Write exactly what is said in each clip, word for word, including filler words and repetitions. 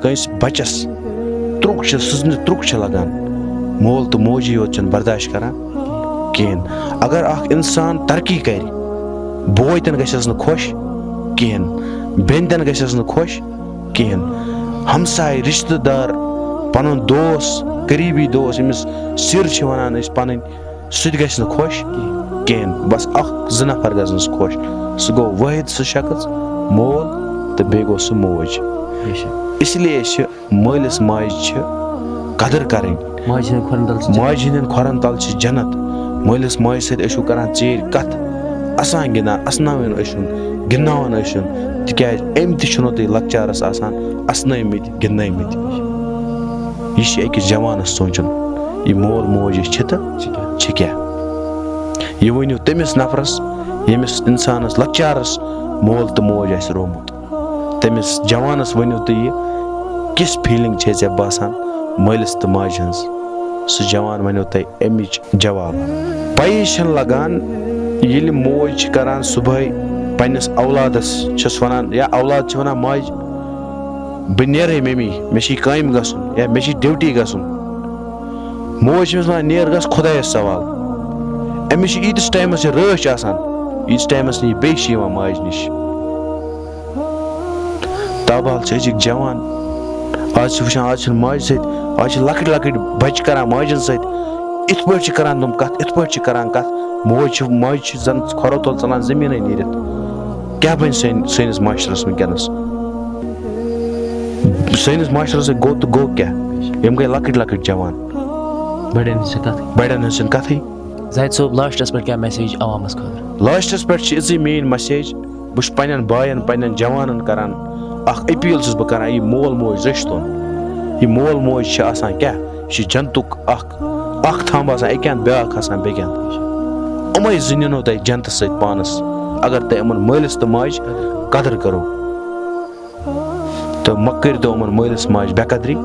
کٲنٛسہِ بَچَس ترُک چھِ، سٕژنہِ ترُک چھِ لَگان، مول تہٕ موجی یوت چھِنہٕ برداشت کَران کِہیٖنۍ۔ اگر اَکھ اِنسان ترقی کَرِ، بوے تہِ نہٕ گژھٮ۪س نہٕ خۄش کِہیٖنۍ، بیٚنہِ تہِ نہٕ گژھٮ۪س نہٕ خۄش کِہیٖنۍ۔ ہمساے، رِشتہٕ دار، پَنُن دوس، قریٖبی دوس، ییٚمِس سِر چھِ وَنان أسۍ پَنٕنۍ، سُہ تہِ گژھِ نہٕ خۄش کِہیٖنۍ۔ بَس اَکھ زٕ نفر گژھن سُہ خۄش۔ سُہ گوٚو وٲحد سُہ شخص، مول، تہٕ بیٚیہِ گوٚو سُہ موج۔ بے شک۔ اس لیے چھِ مٲلِس ماجہِ چھِ قدٕر کَرٕنۍ۔ ماجہِ ہٕنٛدٮ۪ن کھۄرَن تَل چھِ جنت۔ ماجہِ ہٕنٛدٮ۪ن کھۄرَن تَل چھِ جنت۔ مٲلِس ماجہِ سۭتۍ ٲسِو کَران ژیٖرۍ کَتھ، اَسان گِنٛدان، اَسناوٕنۍ ٲسِوُن، گِنٛدناوان ٲسِوُن، تِکیٛازِ أمۍ تہِ چھُنو تُہۍ لۄکچارَس آسان اَسنٲومٕتۍ، گِنٛدنٲومٕتۍ۔ یہِ چھِ أکِس جوانَس سونٛچُن، یہِ مول موج یہِ چھِ تہٕ چھِ کیٛاہ؟ چھِ کیٛاہ؟ یہِ ؤنِو تٔمِس نفرَس، ییٚمِس اِنسانَس لۄکچارَس مول تہٕ موج آسہِ رومُت۔ تٔمِس جوانَس ؤنِو تُہۍ یہِ، کِژھ feeling چھے ژےٚ باسان مٲلِس تہٕ ماجہِ ہٕنٛز؟ سُہ جوان وَنیو تۄہہِ اَمِچ جواب۔ پَیی چھَنہٕ لَگان، ییٚلہِ موج چھِ کَران صُبحٲے پنٛنِس اولادَس، چھَس وَنان، یا اولاد چھِ وَنان، "ماجہِ، بہٕ نیرَے ممی، مےٚ چھِ کامہِ گژھُن یا مےٚ چھِ duty گژھُن۔" موج چھِ أمِس وَنان، "نیر گژھ خۄدایَس سوال۔" أمِس چھِ ییٖتِس ٹایمَس یہِ رٲچھ آسان، ییٖتِس ٹایمَس نہٕ یہِ بیٚیہِ چھِ یِوان ماجہِ نِش۔ تابحال چھِ أزِکۍ جوان، آز چھِ وٕچھان، آز چھِنہٕ ماجہِ سۭتۍ، آز چھِ لۄکٕٹۍ لۄکٕٹۍ بَچہِ کَران ماجَن سۭتۍ، یِتھ پٲٹھۍ چھِ کَران تِم کَتھ، یِتھ پٲٹھۍ چھِ کَران کَتھ۔ موج چھِ، ماجہِ چھِ زَن کھۄرو تَل ژَلان زٔمیٖنَے نیٖرِتھ۔ کیٛاہ بَنہِ سٲنۍ، سٲنِس معاشرَس وٕنکیٚنَس؟ سٲنِس معاشرَس سۭتۍ گوٚو تہٕ گوٚو کیٛاہ؟ یِم گٔے لۄکٕٹۍ لۄکٕٹۍ جوان۔ بَڑٮ۪ن ہٕنٛز چھِ کَتھٕے۔ بَڑٮ۪ن ہٕنٛز چھِنہٕ کَتھٕے۔ زاہد صٲب، لاسٹَس پٮ۪ٹھ کیٛاہ message عوامَس خٲطرٕ؟ لاسٹَس پٮ۪ٹھ چھِ یِژٕے میٛٲنۍ message، بہٕ چھُس پنٛنٮ۪ن بایَن، پنٛنٮ۪ن جوانَن کَران اَکھ appeal چھُس بہٕ کَران، یہِ مول موج رٔچھتون۔ یہِ مول موج چھِ آسان کیٛاہ؟ یہِ چھِ جنتُک اَکھ، اَکھ تھَمب آسان اَکہِ اَندٕ، بیٛاکھ آسان بیٚکہِ اَندٕ۔ یِمَے زٕ نِنو تۄہہِ جنتَس سۭتۍ پانَس، اگر تۄہہِ یِمَن مٲلِس تہٕ ماجہِ قدٕر کٔرٕو۔ تہٕ مہ کٔرۍتو یِمَن مٲلِس ماجہِ بے قدری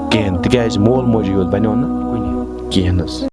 کِہیٖنۍ، تِکیٛازِ مول موجی یوت بَنیو نہٕ کِہیٖنۍ حظ۔